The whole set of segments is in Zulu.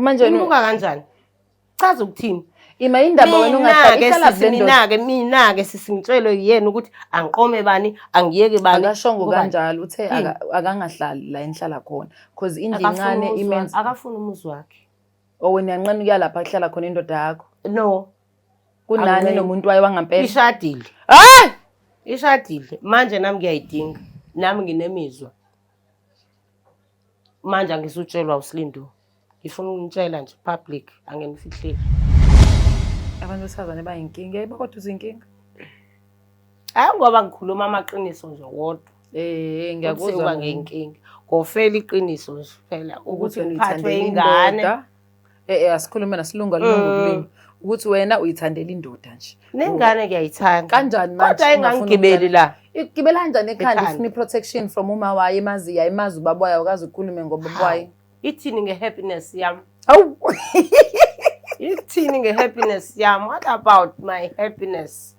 Manje wena Imbuka kanjani? Chaza ukuthini? Ima indaba wena ungahlali Mina-ke ihlala sisi kule ndoda. mina-ke mina-ke sisi ngitshelwe yiyena ukuthi angiqome bani angiyeke bani. Akashongo Ngobani? kanjalo uthe Yini? akangahlali la enihlala khona cause indlu Akafuni incane umuzi wakhe- imenza Akafuni umuzi wakhe. or wena uyanqena ukuya lapha kuhlala khona indoda yakho. No, Kunani Anginqeni. nomuntu wayo wangampela. ishadile. Hayi! Ishadile. Manje nami ngiyayidinga. Nami nginemizwa. Manje angisutshelwa uSlindo. Ngifuna ukunitshela nje public anginifihleli. Abantu besifazane bayinkinga. Yayibo kodwa uzinkinga. Hayi ngoba ngikhuluma amaqiniso nje wodwa. Eh Ngiyakuzwa ngiyakuzwa ngeyinkinga. Ngofela iqiniso nje phela ukuthi ukuthi wena uphathwe uyithandela ingane. indoda. Eh eh asikhulume nasilunga lunga ulimi. Ukuthi wena uyithandela indoda nje. Nengane ngiyayithanda. Kanjani manje? Kodwa ingangigibeli la. Igibela kanjani ekhanda Ekhanda. ifuna i-protection from uma wayo imaziyo ayimazi ubaba wayo akaze ukhulume ngobaba wayo. Ithini nge-happiness yami? Awu. Ithini nge-happiness yami? What about my happiness?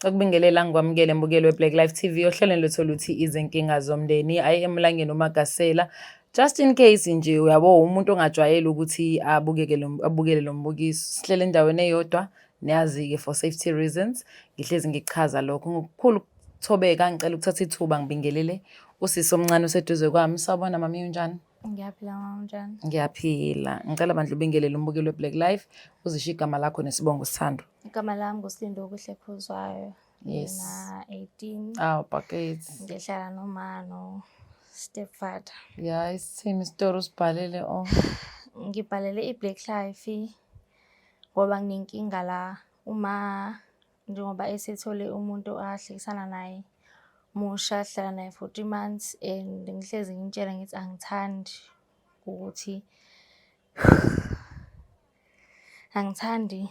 Ukubingelela ngikwamukele mbukeli we-Black Life TV ohlelweni lwethu oluthi izinkinga zomndeni. I am Mlangeni uMagasela. Just in case nje uyabo umuntu ongajwayele ukuthi abukeke lo abukele lo mbukiso. Sihlele endaweni eyodwa niyazi-ke for safety reasons. Ngihlezi ngichaza lokho ngokukhulu ukuthobeka ngicela ukuthatha ithuba ngibingelele usisi omncane oseduze kwami. Sawubona mami unjani? Ngiyaphila mama unjani? Ngiyaphila. Ngicela bandla ubingelele umbukeli we-Black Life uzisho igama lakho nesibongo sithando. Igama lami nguSindo Kuhle Khuzwayo. Yes. Ngina 18. Aw buckets. Ngihlala noma no stepfather. Ya isithini isitori usibhalele oh. Ngibhalele iBlack Life ngoba nginenkinga la uma njengoba esethole umuntu ahlekisana naye musha sihlala naye for 3 months and ngihlezi ngimtshela ngithi angithandi ukuthi angithandi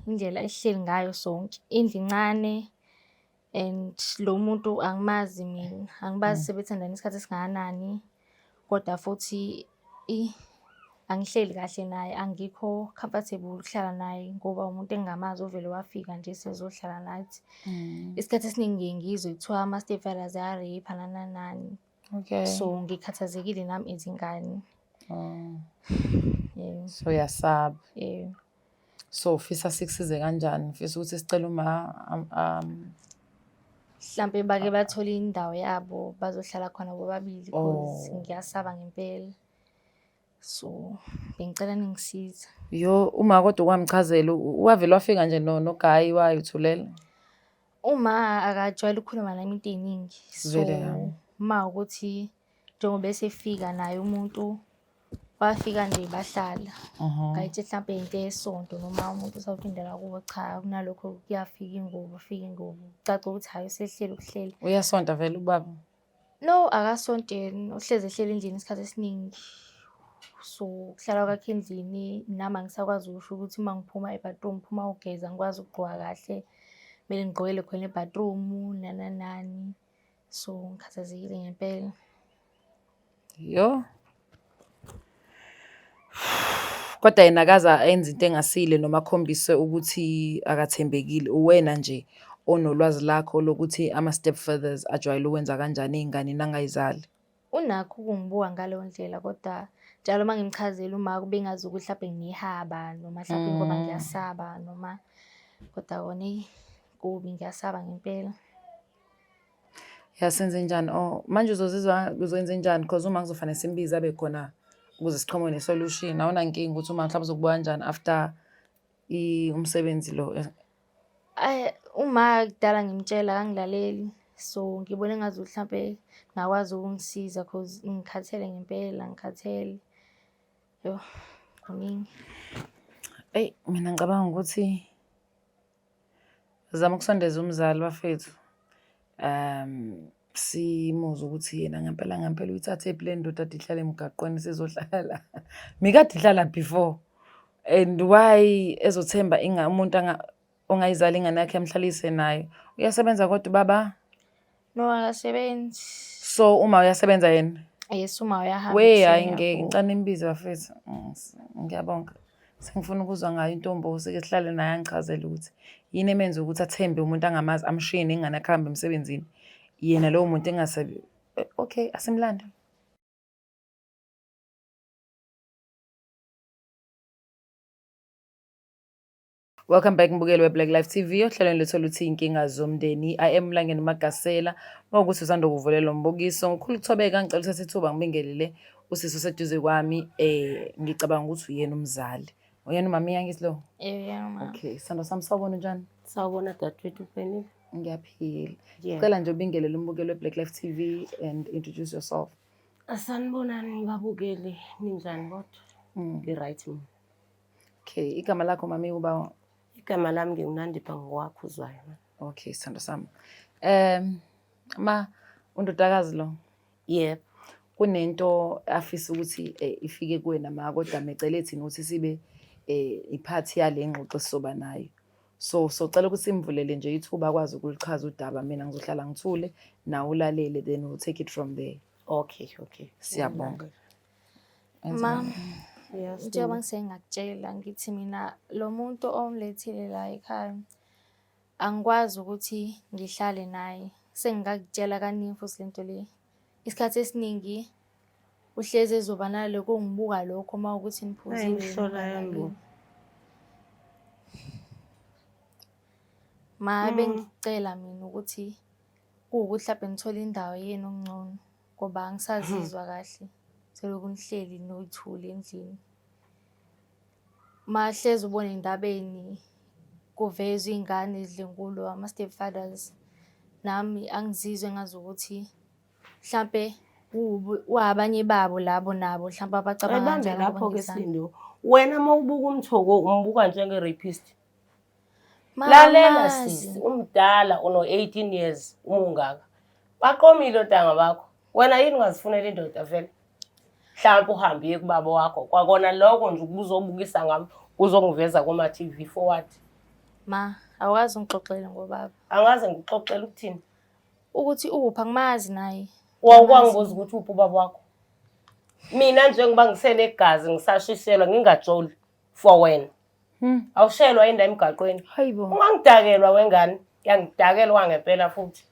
indlela esihleli ngayo sonke. Indlu incane and lo muntu angimazi mina, angibazi sebethandana isikhathi esingakanani kodwa futhi angihleli kahle naye, angikho comfortable ukuhlala naye ngoba umuntu engingamazi ovele wafika nje sezohlala nathi. Isikhathi esiningi ngiye ngizwe kuthiwa ama-stepfathers aya-rape-a nani nani nani. Okay. So ngikhathazekile nami izingane. Oh. Yeah. So uyasaba. Yeah. So ufisa sikusize kanjani? Ufisa ukuthi sicele uma Mhlampe bake bathole indawo yabo bazohlala khona bobabili because Oh. ngiyasaba ngempela. So bengicela ningisize. Yo uma kodwa kwamchazela wavele wafika nje no noguy wayo uthulela. Uma akajwayele ukukhuluma nami into ey'ningi. So Vele yami. uma ukuthi njengoba esefika naye umuntu wafika nje bahlala. Ngayithi mhlampe into yesonto noma umuntu usawuphindela kubo cha kunalokho kuyafika ingubo fika ingubo. Kucaca ukuthi hhayi usehleli ukuhlela. Uyasonta vele ubaba. No, akasonti yena, uhlezi ehleli endlini isikhathi esiningi. So, ukuhlala kwakhe endlini nami angisakwazi ukusho ukuthi uma ngiphuma e-bathroom ngiphuma ukugeza ngikwazi ukugqoka kahle. Kumele ngigqokele khona e-bathroom nani nani. So, ngikhathazekile ngempela. Yo. Kodwa yena akaze enze into engasile noma akhombise ukuthi akathembekile. Uwena nje onolwazi lakho lokuthi ama-step fathers ajwayele ukwenza kanjani ey'nganeni angayizali. Unakho ukungibuka ngaleyo ndlela kodwa njalo uma ngimchazela uma kube ngazi ukuthi hlampe ngiyihaba noma hlampe ngoba ngiyasaba noma kodwa kona eyi kubi ngiyasaba ngempela. Ya senze njani? Oh, manje uzozizwa uzoyenze njani? Because uma kuzofanele simbize abe khona ukuze siqhamuke ne-solution. Awunankinga ukuthi uma mhlawumbe uzokubuka kanjani after umsebenzi lo. Ayi, uma kudala ngimtshela akangilaleli so ngibona engazuthi hlampe ngakwazi ukungisiza cause ngikhathele ngempela ngikhathele. Yoh, kuningi. Eyi, mina ngicabanga ukuthi Zama ukusondeza umzali bafethu. Simuzwe ukuthi yena ngempela ngempela uyithathephi le ndoda ade ihlala emgaqweni sizohlala la. Mikade ihlala before and why ezothemba umuntu ongayizali ingane yakhe amhlalise nayo. Uyasebenza kodwa ubaba? No, akasebenzi. So uma uyasebenza yena? Yes, uma uyahamba We ekuseni hayi ngeke uyabuya. ngicela nimbize bafethu. Ngiyabonga. Sengifuna ukuzwa ngayo intombi sike sihlale naye angichazele ukuthi yini emenza ukuthi athembe umuntu angamazi amshiye nengane akhe ahambe emsebenzini. Yena lowo muntu engasabi okay, asimlande. Welcome back mbukeli we-Black Life TV ohlelweni lwethu oluthi inkinga zomndeni. I am Mlangeni Magasela. Mawukuthi usanda ukuvulela umbukiso, ngikhulu ukuthobeka ngicela uthathe ithuba ngibingelele usisi oseduze kwami ngicabanga ukuthi uyena umzali. Uyena umama angithi lo? Yebo mama. Okay, sithando sami sawubona unjani? Sawubona dadewethu uphelile. Ngiyaphila. Yeah. Ngicela nje ubingelele umbukeli we-Black Life TV and introduce yourself. Sanibonani babukeli, ninjani kodwa? Ngi-right mina. Okay, igama lakho mami uba Igama lami nginguNandipha ngokwakho uzwayo. Okay, sithando sami. Ma undodakazi lo. Yebo. Kunento afisa ukuthi ifike kuwena ma kodwa mecele thina ukuthi sibe iphathi yale ngxoxo esizoba nayo. So socela ukuthi simvulele nje ithuba akwazi ukulichaza udaba, mina ngizohlala ngithule nawe ulalele, then we'll take it from there. Okay, okay. Siyabonga. Ma, Yes. njengoba ngise ngakutshela ngithi mina lo muntu omlethile la ekhaya angikwazi ukuthi ngihlale naye. Sengingakutshela kaningi futhi lento le. Isikhathi esiningi uhlezi ezoba naloko ngibuka lokho uma ukuthi niphuzile. Imihlola yami bo. Ma bengicela mina ukuthi kuwukuthi mhlawumbe ngithole indawo yenu okungcono ngoba angisazizwa kahle. Selokhu nihleli noyithuli endlini. Mahlezi ubona endabeni kuvezwa iy'ngane zidlwengulwa ama-step fathers. Nami angizizwa engazi ukuthi mhlampe wabanye babo labo nabo mhlampe abacabanga Ayibambe kanjalo ngoba lapho-ke ngithanda. Slindo. Wena uma ubuka uMthoko umbuka njenge-rapist. Ma, Lalela angimazi. sisi, umdala uno-18 years uma ungaka. Baqomile ontanga bakho. Wena yini ungazifunela indoda vele? Mhlawumbe uhambe uye kubaba wakho. Kwakona lokho nje ukuzobukisa ngami uzongiveza kuma-TV forward. Ma, awukazi ungixoxele ngobaba. Angaze ngikuxoxele ukuthini? Ukuthi uphi angimazi naye. Wawukwangibuza ukuthi uphi ubaba wakho. Mina njengoba ngisenegazi ngisashiselwa ngingajoli for wena. Awushelwa indawo emgaqweni. Hayibo. Ungangidakelwa wengane. Ngiyangidakelwa ngempela futhi.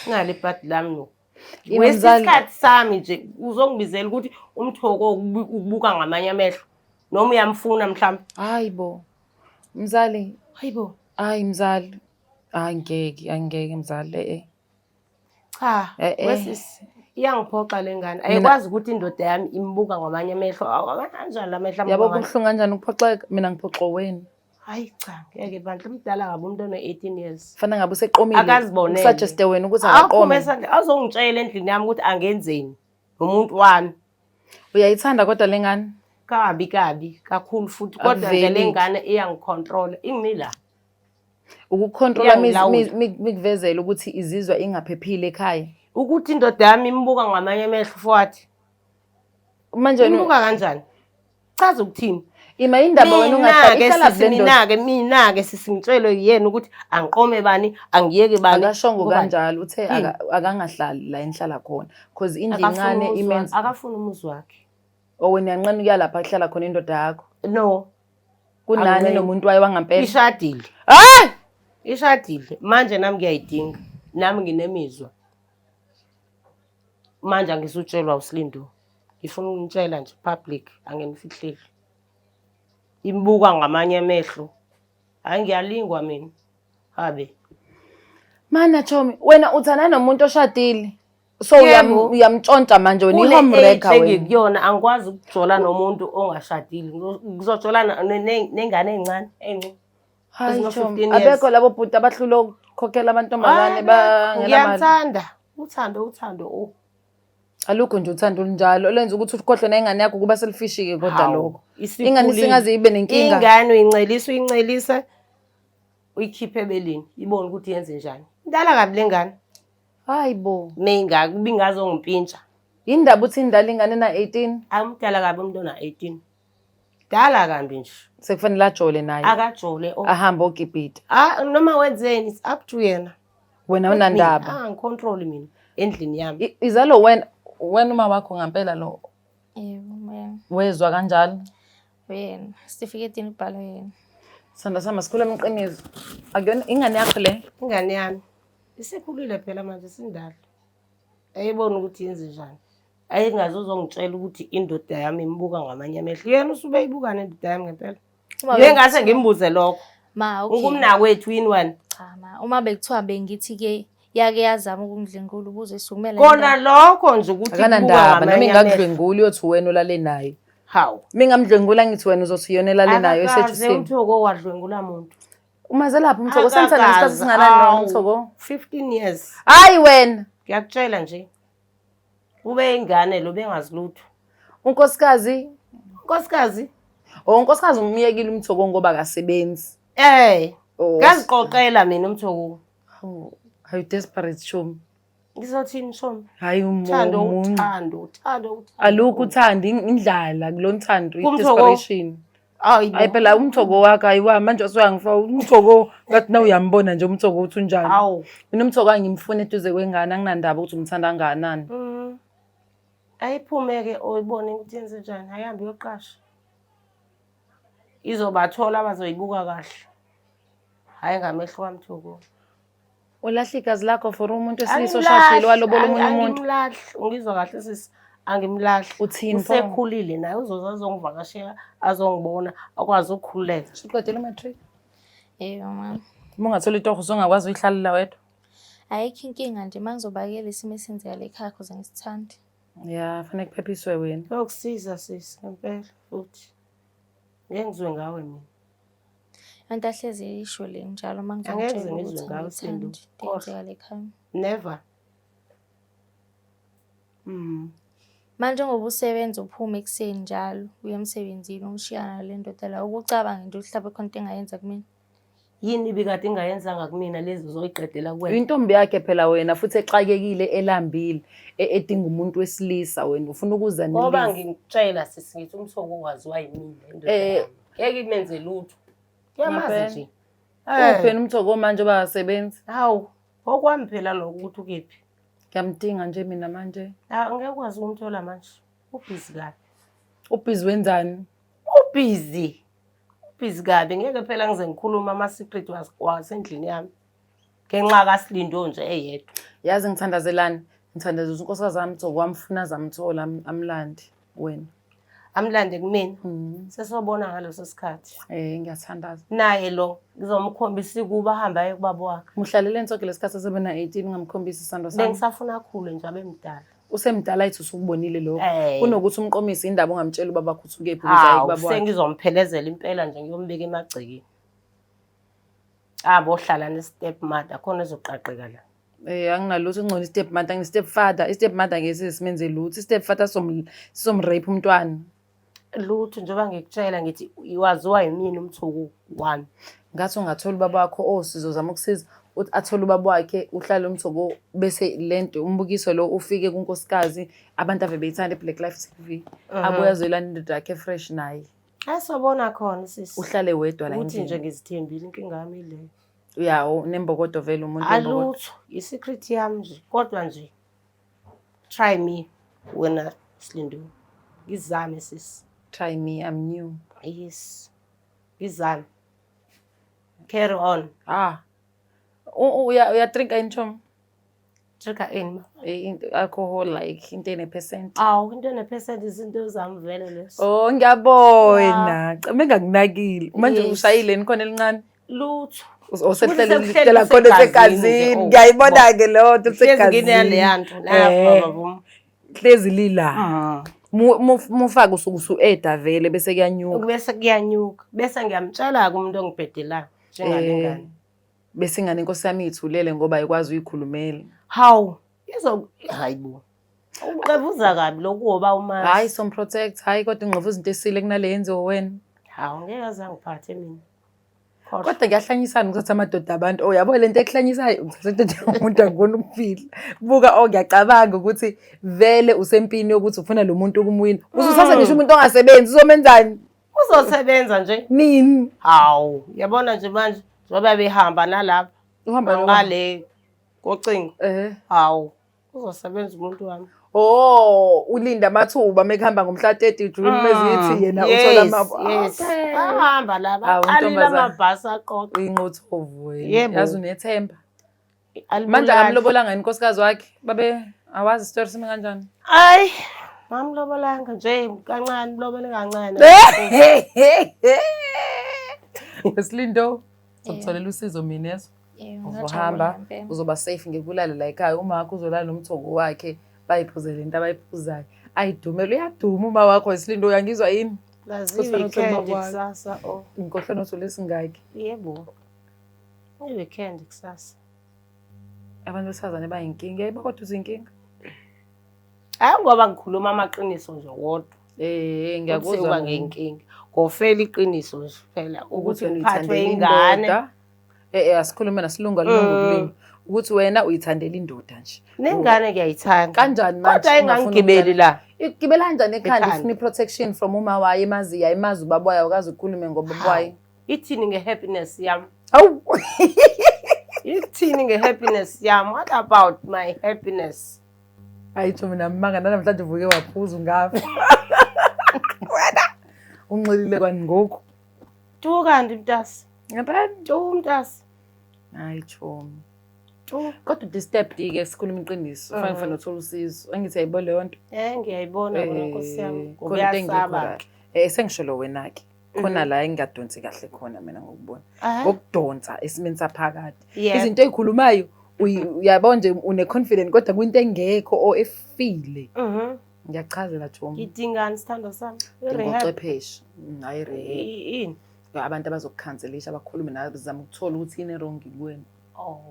Ngale ibhadi lami no. Yini Waste mzali? isikhathi sami nje uzongibizela ukuthi uMthoko ukubuka ngamanye amehlo noma uyamfuna mhlawumbe. Hayibo. Mzali. Hayibo. Hayi mzali. Hayi ngeke, angeke mzali. Cha, wesisi iyangiphoxa le ngane. Ayikwazi ukuthi indoda yami imbuka ngamanye amehlo. Kanjani la mehlo? Yabo kubuhlungu kanjani ukuphoxeka? Mina ngiphoxo wena. Hayi cha, ngeke bandla umdala kabi umuntu ono-18 years. Fana ngabe useqomile. Akazibonele. Usuggeste wena ukuthi Awuphume akaqome. esandleni, azongitshela endlini yami ukuthi angenzeni nomuntu wami. Uyayithanda kodwa le ngane? Kabi kabi kakhulu futhi kodwa nje le Akuveli. ngane iyangicontrol ingimila. Ukucontrola Iyangilawula. mikuvezela ukuthi izizwa ingaphephile ekhaya. Ukuthi indoda yami imbuka ngamanye amehlo futhi. Manje wena Imbuka kanjani? Chaza ukuthini? Ima indaba wena ungahlali Mina-ke ihlala sisi, kule ndoda. mina-ke sisi ngitshelwe yiyena ukuthi angiqome bani, angiyeke bani. Akashongo Ngobani? kanjalo, uthe Yini? akangahlali la enihlala khona because indlu Akafuni incane umuzi wakhe, imenza. akafuni umuzi wakhe. Oh wena uyanqena ukuya lapha kuhlala khona indoda yakho. No. Kunani Anginqeni. nomuntu wayo wangampela? Ishadile. Hayi! Ishadile. Manje nami ngiyayidinga. Nami nginemizwa. Manje angisutshelwa uSlindo. Ngifuna ukunitshela nje public, anginifihleli. Imbuka ngamanye amehlo. Hayi ngiyalingwa mina. Habe. Mana Chomi, wena uthanda nomuntu oshadile. So Yebo. uyamtshontsha manje wena Kule i-home age wrecker wena. engikuyona angikwazi ukujola nomuntu ongashadile. Ngizojola nengane encane encane. Hayi Ezino Chomi, 15 years. abekho labo bhuti abahlule ukukhokhela amantombazane bangenamali. Ngiyamthanda. Uthando, uthando oh. Alukho nje uthando olunjalo olwenza ukuthi ukhohlwe nengane yakho kuba selfishike kodwa Hawu, lokho. isikhulile. Ingane isingaze ibe nenkinga. Ingane uyincelisa uyincelisa uyikhiphe ebeleni ibone ukuthi yenze njani. Indala kabi lengane. Hayi bo. Meyingaka ubingazongimpintsha. Indaba uthi indala ingane na 18? Amdala kabi umuntu ona 18. Dala kambi nje. Sekufanele ajole naye. Akajole oh. Ahambe ogibhida. Ah noma wenzeni it's up to yena. Wena unandaba. Ah ngicontrol mina endlini yami. Izalo wena uma wakho ngampela lo. Yebo ma'am. Wezwa kanjalo? Uyena. Isitifiketini kubhalwe yena. Sithanda sami asikhulume iqiniso. Akuyona ingane yakho le? Ingane yami isikhulile phela manje sindala. Ayibona ukuthi yenze njani. Ayingaze uzongitshela ukuthi indoda yami imbuka ngamanye amehlo. Yena usube ibuka nendoda yami ngempela. Uma Ngeke ngase ngimbuze lokho. Ma, okay. Ungumnakwethu yini wena? Cha ma, uma bekuthiwa bengithi-ke yake yazama ukungidlengula ubuzoyisukumela Kona lokho nje ukuthi ibuka Akanandaba noma ngamanye amehlo. ingakudlwengula uyothi wena olale naye. Hawu. Uma ingamdlwengula ngithi wena uzothi uyona elale nayo Akakaze esejusini. uMthoko wadlwengula muntu. Umazelaphi uMthoko? Sengisana isikhathi Akakaze. singanani Hawu, noMthoko? 15 years. Hayi wena. Ngiyakutshela nje. Ube ingane lo bengazi lutho. Unkosikazi, Nkosikazi. oh unkosikazi umyekile uMthoko ngoba akasebenzi. Eh. Oh. Ngaziqoqela mina uMthoko. Hawu, are you desperate chomi? Ngizothini chomi? Hayi Uthando, umuntu. uthando, uthando, uthando. Alukho uthando indlala kulonthando Kumthoko. i-desperation. Hayi bo. Hayi phela uMthoko wakho ayiwa manje usuyangifaka uMthoko ngathi na uyambona nje uMthoko uthi unjani. Hawu. Mina uMthoko angimfuni eduze kwengane anginandaba ukuthi umthanda kangakanani. Ayiphume-ke oyibone ukuthi yenze njani, ayihambe iyoqasha. Izobathola abazoyibuka kahle. Hhayi ngamehlo kaMthoko. Ulahla igazi lakho for umuntu wesilisa oshadile walobola omunye umuntu. Angimlahli, ungizwa kahle sisi, angimlahli. Uthini pho? Usekhulile naye uzoze azongivakashela, azongibona, akwazi ukukhululeka. Usuqedile umatric? Yebo mama. Uma ungathola itoho usungakwazi uyihlalela wedwa. Ayikho inkinga nje uma ngizobakela isimo esenzeka la ekhaya cause angisithandi. Ya, fanele kuphephiswe wena. Kuyokusiza sisi ngempela futhi. Ngeke ngizwe ngawe mina. Into ahlezi eyisho le njalo uma Angeke ngizomtshela ngizwe ukuthi ngawe, Sindu. angiyithandi into eyenzeka la ekhaya. Never. Mm. Manje ngoba usebenza uphuma ekuseni njalo uye emsebenzini ungishiyana nale ndoda la ukucabange nje ukuthi mhlawumbe khona into engayenza kumina. Yini ibikade ingayenzanga kumina lezi uzoyiqedela kuwena? Intombi yakhe phela wena futhi exakekile elambile edinga umuntu wesilisa wena ufuna ukuza Ngoba nilise. ngikutshela sisi ngithi uMthoko waziwa yimina indoda Eh. yami. Ngeke imenze lutho. Ngiyamazi Ngempela. nje. Uphi yena uMthoko manje obangasebenzi? Hawu, okwami phela lokho ukuthi ukephi. Ngiyamdinga nje mina manje. Ah, ngeke ukwazi ukumthola manje. Ubhizi kabi. Ubhizi wenzani? Ubhizi. Ubhizi kabi ngeke phela ngize ngikhulume ama-secret wasendlini yami. Ngenxa kaSilindo nje eyedwa. Yazi ngithandazelani? Ngithandazela ukuthi unkosikazi wami Mthoko wamfuna zamthola amlande wena. Amlande kumina. Sesobona ngaleso sikhathi. Ngiyathandaza. Naye lo ngizomkhombisa ikuba ahambe aye kubaba wakhe. Muhlaleleni sonke lesikhathi asebena 18 ungamkhombisi isandla sami. Bengisafuna akhule nje abe mdala. Usemdala ethi usukubonile lokho. Eh. Kunokuthi umqomise indaba ungamtshela ubaba wakho ukuthi ukephi ukuze aye Hawu, kubaba wakhe. sengizomphelezela impela nje ngiyombeka emagcekeni. Abo ohlala ne-step mother khona ezoqaqeka la. Anginalutho ngcono i-step mother, ngine-step father. I-step mother ngeke simenze lutho. I-step father sizomrape umntwana. Lutho njengoba ngikutshela ngithi waziwa yimina uMthoko wami. Ngathi ungathola ubaba wakho, oh sizozama ukusiza uthi athole ubaba wakhe uhlale uMthoko bese lento umbukiso lo ufike kunkosikazi abantu ave beyithanda i-Black Life TV. Abuye azoyilanda indoda yakhe fresh naye. Ayisobona khona sisi. Uhlale wedwa la Ukuthi nje endlini. ngizithembile inkinga yami ileyo. Ya, unembokodo vele umuntu wembokodo. Alutho, i-secret yami nje kodwa nje try me wena Silindo. Ngizame sisi. Try me, I'm new. Yes. Ngizame. Carry on. Ah. Uyadrinka yini chomi? Drinka ini ma? Alcohol like into ene-percent. Awu, into ene-percent izinto zami vele lezo. Oh, ngiyabona. Came ngakunakile. Manje Yes. ushayile nikhona elincane? Lutho. Osehlele Sekuhleli la khona kusegazini nje, segazini. oh. Ngiyayibona-ke leyo nto Hlezi segazini. nginaleya nto. Eh. Napa baba. Hlezi lila. Mufake usuke usu-eda vele bese kuyanyuka. Bese kuyanyuka. Bese ngiyamtshela-ke umuntu ongibhedelayo njengale ngane. Bese ingane inkosi yami iyithulele ngoba ayikwazi uyikhulumela. Hawu, izo hayi bo. Uqevuza kabi lokhu woba umazi. Hayi somprotect, hayi kodwa ingqovuza into esile kunale yenziwe wena. Hawu, ngeke aze angiphathe mina. Khohlwa. Kodwa kuyahlanyisana ukuthatha amadoda abantu. Oh yabo lento ekuhlanyisayo ukuthatha indoda yomuntu angikona ukuphila. Buka oh ngiyacabanga ukuthi vele usempini yokuthi ufuna lo muntu ukumwina. Uzuthatha ngisho umuntu ongasebenzi uzomenzani? Uzosebenza nje. Nini? Hawu, yabona nje manje njengoba behamba nalapha. Uhamba Ngale kocingo. Eh. Hawu, uzosebenza umuntu wami. Oh, ulinda amathuba mekuhamba ngomhla 30 June mezithi yena uthola ama Yes. Okay. Bahamba laba. Hawu, Alile ntombazane. amabhasi aqoqa. Uyinqothovu wena. Yebo. Yazi unethemba. Manje Alibulali. akamlobolanga yini unkosikazi wakhe? Babe awazi isitori simi kanjani? Hayi, ngamlobolanga nje kancane, mlobole kancane. Esilindo, uzotholela usizo mina yeso. Yebo, Uzohamba ngingajabula ngempela. uzoba safe ngekulala la ekhaya uma wakho uzolala nomthoko wakhe bayiphuzele into abayiphuzayo. Ayidumele uyaduma uma wakho esilindo uyangizwa yini? Lazi Kusifana weekend nokuthi ubaba kusasa. Oh, Ngikhohlwa nothole singaki. yebo. I-weekend kusasa. Abantu besifazane bayinkinga. Yayibo kodwa uzinkinga. Hayi ngoba ngikhuluma amaqiniso nje wodwa. Eh Ngiyakuzwa ngiyakuzwa ngenkinga. Ngofela iqiniso nje phela ukuthi ukuthi wena uphathwe uyithandela ingane. indoda. Eh eh asikhulume nasilunga lunga ulimi. Ukuthi wena uyithandela indoda nje. Nengane ngiyayithanda. Kanjani manje? Kodwa ingangigibeli la. Igibela kanjani ekhanda Ekhanda. ifuna i-protection from uma wayo emaziyo ayimazi ubaba wayo akaze ukhulume ngobaba wayo. Ithini nge-happiness yami? Awu. Ithini nge-happiness yami? What about my happiness? Hayi tsho mina manga namhlanje uvuke waphuza ungafa. Wena unxilile kwani ngoku? Tu kanti mntasi. Ngempela? Tu mntasi. Hayi tshomi. Tu. Kodwa disturbed ke sikhuluma iqiniso. Ufane ufane uthola usizo. Angithi ayibona leyo nto. Eh ngiyayibona kona Nkosi yami. Eh, khona into engekho Ngiyasaba. right. Eh sengisholo wena ke. Khona la engingadonsi kahle khona mina ngokubona. Eh? Ngokudonsa esimeni saphakade. Yebo. Izinto ezikhulumayo uyabona nje une confident kodwa kwinto engekho o efile. Ngiyachazela Chomi. Ngidingani sithando sami? I-rehab. Ngochwepheshe. Hayi rehab. Ini? Abantu abazokukhanselisha abakhulume nawe bazama ukuthola ukuthi yini wrong kuwena. Oh.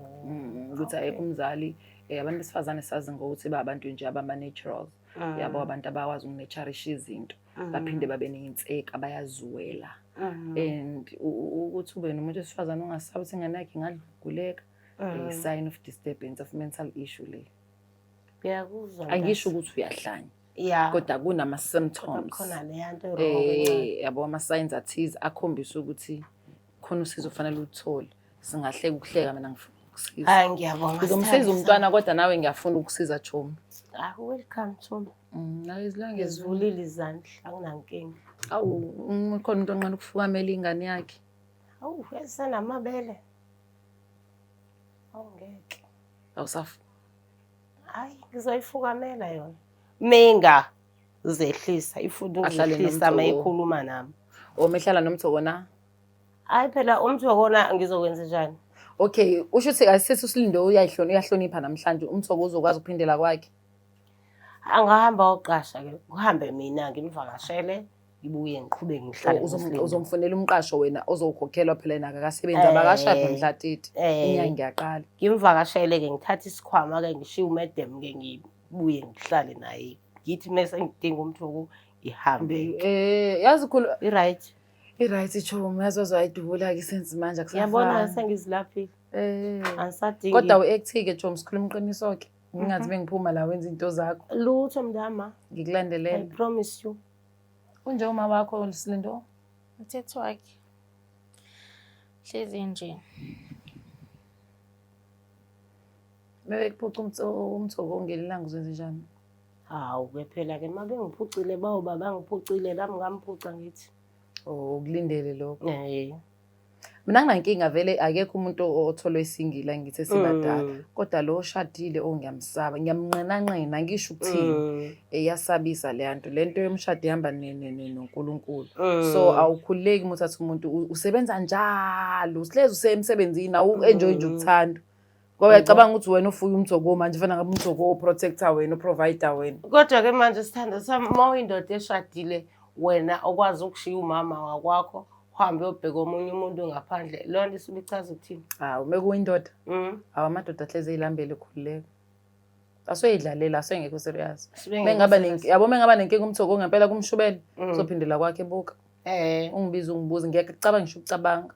Ukuthi ayekho umzali abantu besifazane sazi ngokuthi ba abantu nje abama-naturals yabo abantu abakwazi ukunurturisha izinto baphinde babe neyinseka bayazuwela and ukuthi ube nomuntu wesifazane ongasabi ukuthi ingane yakhe ingadluguleka i-sign of disturbance of mental issue le. Ngiyakuzwa. Angisho ukuthi uyahlanya Yeah. kodwa kunama-symptoms Khona leya nto wrong encane. Yabo ama-signs athize akhombisa ukuthi khona usizo kufanele uluthole. Singahleka ukuhleka mina ngifuna ukusiza. Hayi ngiyabonga. Ngizomsiza sithando umntwana kodwa nawe ngiyafuna ukusiza Chomi. sami. Ah, welcome Chomi. Nawe izilanga Ngizivulile izandla, anginankinga. Awu, khona umuntu onqena ukufukamela ingane yakhe. Awu, esenamabele. Awu ngeke. Awusafu. Hayi, ngizoyifukamela yona. Menga zehlisa, ifuna Ahlale ukuzehlisa nomthoko. mayikhuluma nami. Uma ehlala nomthoko na? Hayi phela umthokona ngizokwenza njani? Okay, usho ukuthi asithi uSilindo uyahlonipha namhlanje umthoko uzokwazi ukuphindela kwakhe. Angahamba oqasha ke, kuhambe mina ngimvakashele, ngibuye ngiqhubeke ngihlale noSilindo. Uzomfunela umqasho wena ozowukhokhelwa phela yena akakasebenzi abakashadi mhla 30. Inyanga iyaqala. Ngimvakashele ke ngithathe isikhwama ke ngishiye umedem ke ngibuye ngihlale naye. Ngithi mase ngidinga umthoko ngihambe. Yazi khulu I-right. i-right Chomi yazi waze wayidubula ke sense manje Ngiyabona akusafani. sengizilaphile. Angisadingi. Kodwa u-act ke Chomi sikhuluma iqiniso ke. Ngingathi bengiphuma la wenza into zakho. Lutho mntama. I Ngikulandelela. promise you. Unje uma wakho Silindo? Umthetho wakhe. Hlezi nje. Mebekuphuca umthoko ngelilanga uzenze njani? Hawu ke phela ke uma bengiphucile bawoba bangiphucile nami ngamphuca ngithi. Oh, ukulindele lokho. Eh. Mina nginankinga vele akekho umuntu otholwe esingile angithi esibadala. Kodwa lo oshadile oh ngiyamsaba, ngiyamnqenanqena ngisho ukuthini. Iyasabisa le nto. Le nto yomshado ihamba noNkulunkulu. So awukhululeki uma uthatha umuntu usebenza njalo, uhlezi usemsebenzini awu-enjoy nje ukuthanda. Ngoba uyacabanga ukuthi wena ufuye umthoko manje fana ngabe umthoko uprotector wena, uprovider wena. Kodwa ke manje sithando sami uma uyindoda eshadile wena okwazi ukushiya umama wakwakho uhambe uyobheka omunye umuntu ngaphandle leyo nto isuke ichaza ukuthini? Hawu mekuyindoda. Hawu amadoda ahlezi eyilambele ekhululeka. Asoyidlalela asengekho serious. Suke engekho Mengaba serious. yabo mengaba nenkinga umthoko ngempela kumshubele uzophindela kwakhe ebuka. Ungibiza ungibuza ngiyeke kucabanga ngisho ukucabanga.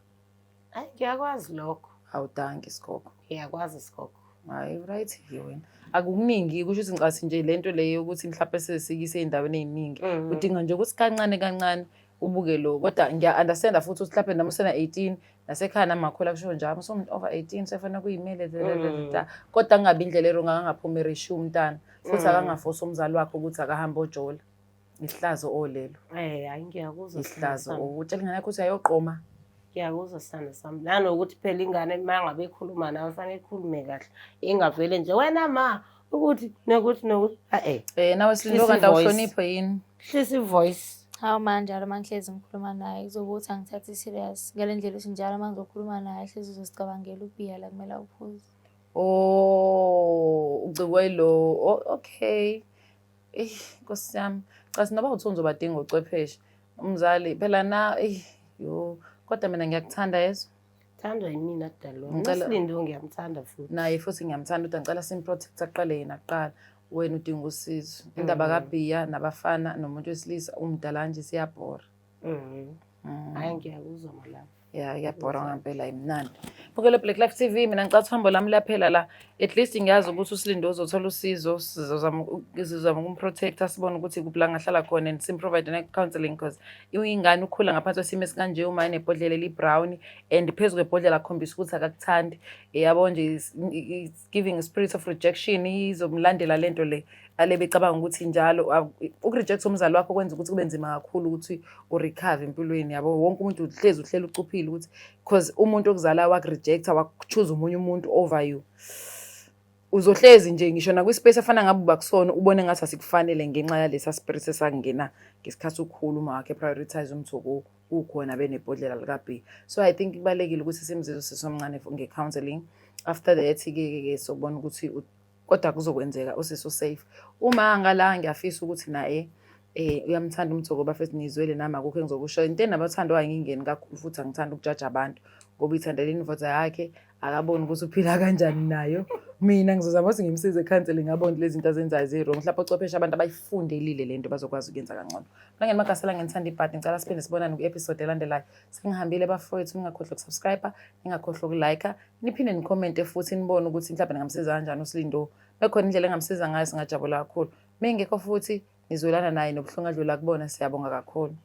Hayi ngiyakwazi lokho. Hawu danki sigogo. Ngiyakwazi sigogo. Hayi right ke wena. Akukuningi kusho ukuthi ngicathi nje lento leyo ukuthi mhlawumbe sesikise ey'ndaweni ey'ningi. Udinga nje ukuthi kancane kancane Ubuke lo, kodwa ngiya-understanda futhi ukuthi mhlawumbe noma usena-18 nasekhaya nami ngakhula kushiwo njalo, usumuntu over 18 sefanele kuyimele da, da, da, da, da. Kodwa kungabi indlela e-wrong, akangaphumi erishiya umntana futhi akangafosi umzali wakhe ukuthi akahambe ojola. Ihlazo olelo. Hayi, ngiyakuzwa, sithando Ihlazo. sami. Utshela ingane yakho ukuthi ayoqoma. Ngiyakuzwa, sithando sami. Nanokuthi phela ingane uma ngabe ikhuluma nawe fanele ikhulume kahle, ingavele nje wena ma ukuthi nokuthi nokuthi, a-e. Nawe Silindo, Hlisa kanti i-voice. awuhloniphe yini? Hlisa i-voice. Hawu, manjalo uma ngihlezi ngikhuluma naye kuzobe ukuthi angithathi serious ngale ndlela ukuthi njalo uma ngizokhuluma naye hlezi uzozicabangela ubhiya la kumele awuphuze. Oh, ucikwe lo. Oh, okay. Eh, Nkosi yami. Cha, sinoba uthi uzobadinga ucwepheshe. Umzali phela na, eh yo, kodwa mina ngiyakuthanda yezo. Thandwa yimina kudalwa. NoSilindo ngiyamthanda futhi. Naye futhi ngiyamthanda, kodwa ngicela sim-protect aqale yena kuqala. Wena udinga usizo. Indaba kaBhiya nabafana nomuntu wesilisa umdala nje siyabhora. Hhayi, ngiyakuzwa malapho. Ya, iyabhora ngempela, imnandi. Bukele Black Life TV, mina ngicatha uhambo lami liyaphela la. At least ngiyazi ukuthi uSilindo uzothola usizo, sizozama ukum-protecta, sibone ukuthi kuphi la angahlala khona and sim-provide ne-counselling, because ingane ukhula ngaphansi kwesimo esikanje uma enebhodlela eli-brown and phezu kwebhodlela akhombisa ukuthi akakuthandi. Yabo nje, it's giving a spirit of rejection, izomlandela lento le. Ale becabanga ukuthi njalo uku-reject umzali wakho kwenza ukuthi kube nzima kakhulu ukuthi u-recover empilweni, yabo. Wonke umuntu uhlezi uhleli ucuphile ukuthi because umuntu okuzalayo waku-rejecta, waku-choose omunye umuntu over you. Uzohlezi nje ngisho nakwi-space efana ngabe uba kusona ubone ngathi asikufanele ngenxa yalesa spirit esangena ngesikhathi ukhula uma wakhe prioritize umthoko ukhona benebhodlela lika-B. So I think kubalulekile ukuthi simzizwe sisomncane nge-counselling. After that ke ke sobona ukuthi kodwa kuzokwenzeka usisi u-safe. Uma ngala ngiyafisa ukuthi naye uyamthanda umthoko bafethu, nizwele nami akukho engizokusho. Into enabathandwayo ngingeni kakhulu futhi angithandi ukujaja abantu ngoba uyithandela indoda yakhe, akaboni ukuthi uphila kanjani nayo. Mina ngizozama ukuthi ngimsize counseling, abone lezi zinto azenzayo zi-wrong. Mhlawumbe ochwepheshe abantu abayifundelile le nto bazokwazi ukuyenza kangcono. Mina ngimagasela ngithanda ibhadi, ngicela siphinde sibonane kwi-episode elandelayo. Sengihambile bafowethu, ningakhohlwa uku-subscribe, ningakhohlwa uku-like, niphinde ni-commente futhi nibone ukuthi mhlawumbe ningamsiza kanjani uSilindo. Bekhona indlela engamsiza ngayo singajabula kakhulu. Mengekho futhi ngizwelana naye nobuhlungu adlula kubona, siyabonga kakhulu.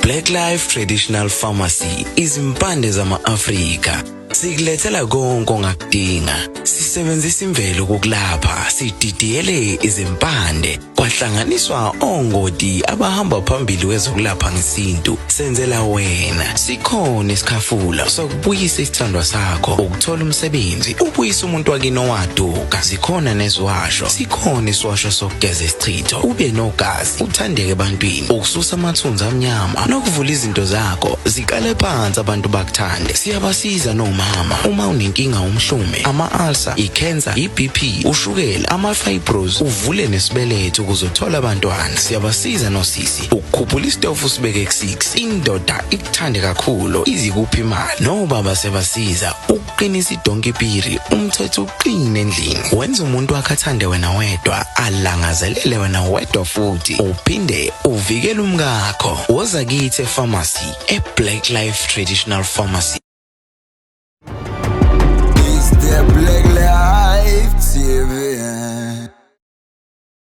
Black Life Traditional Pharmacy, izimpande zama-Afrika. Sikulethela konke ongakudinga. Sisebenzisa imvelo ukukulapha, sididiyele izimpande, kwahlanganiswa ongoti abahamba phambili kwezokulapha ngesintu. Senzela wena. Sikhona isikhafula sokubuyisa isithandwa sakho, ukuthola umsebenzi, ubuyisa umuntu wakini owaduka. Zikhona neziwasho, sikhona isiwasho sokugeza isichitho, ube nogazi, uthandeke ebantwini, ukususa amathunzi amnyama nokuvula izinto zakho ziqale phansi abantu bakuthande. Siyabasiza nomama uma unenkinga umhlume, ama-ulcer, i-cancer, i-BP, ushukela, ama-fibros, uvule nesibeletho ukuze uthole abantwana. Siyabasiza nosisi ukukhuphula isitofu usibeke ku-6, indoda ikuthande kakhulu izikuphi imali. Nobaba siyabasiza ukuqinisa idonki piri, umthetho uqine endlini, wenza umuntu wakhe athande wena wedwa, alangazelele wena wedwa, futhi uphinde uvikele umkakho. Woza kithi e-pharmacy, e-Black Life Traditional Pharmacy.